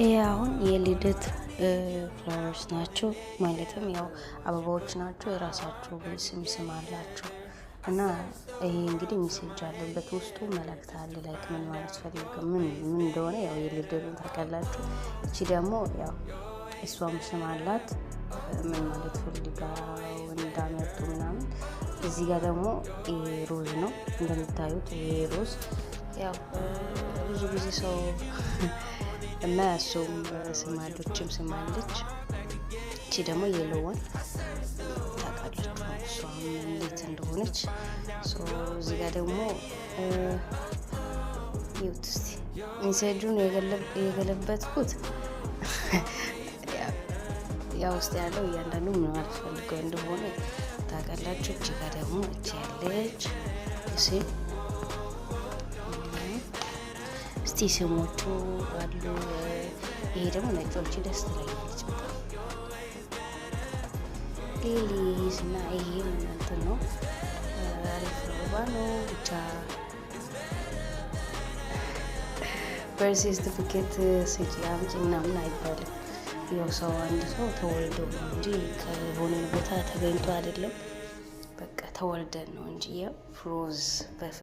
ይሄ አሁን የልደት flowers ናቸው። ማለትም ያው አበባዎች ናቸው። የራሳቸው ስም ስም አላቸው። እና ይሄ እንግዲህ message አለበት፣ ውስጡ መልእክት አለ። Like ምን ማለት ፈልገው ምን ምን እንደሆነ ያው የልደቱን ታውቃላችሁ። እቺ ደግሞ ያው እሷም ስም አላት፣ ምን ማለት ፈልጋው እንዳመጡ ምናምን። እዚህ ጋር ደግሞ ይሄ ሮዝ ነው እንደምታዩት። ይሄ ሮዝ ያው ብዙ ጊዜ ሰው እና እሱም ስም አለችም ስም አለች። እቺ ደግሞ yellow one ታውቃላችሁ እሷም እንዴት እንደሆነች። እዚህ ጋር ደግሞ ይኸውት እስቲ message ኡን የገለበጥኩት ያ ውስጥ ያለው እያንዳንዱ ምን ማለት ፈልገው እንደሆነ ታውቃላችሁ። እቺ ጋር ደግሞ እቺ ያለች እሺ፣ እስቲ ስሞቹ አሉ። ይሄ ደግሞ ነጮች ደስ ትለኛለች በጣም lilies እና ይሄ እንትን ነው፣ አሪፍ አበባ ነው። ብቻ birth certificate ስጪ አምጪ ምናምን አይባልም። ያው ሰው አንድ ሰው ተወልዶ ነው እንጂ ከሆነ ቦታ ተገኝቶ አይደለም። በቃ ተወልደን ነው እንጂ ያው ሮዝ።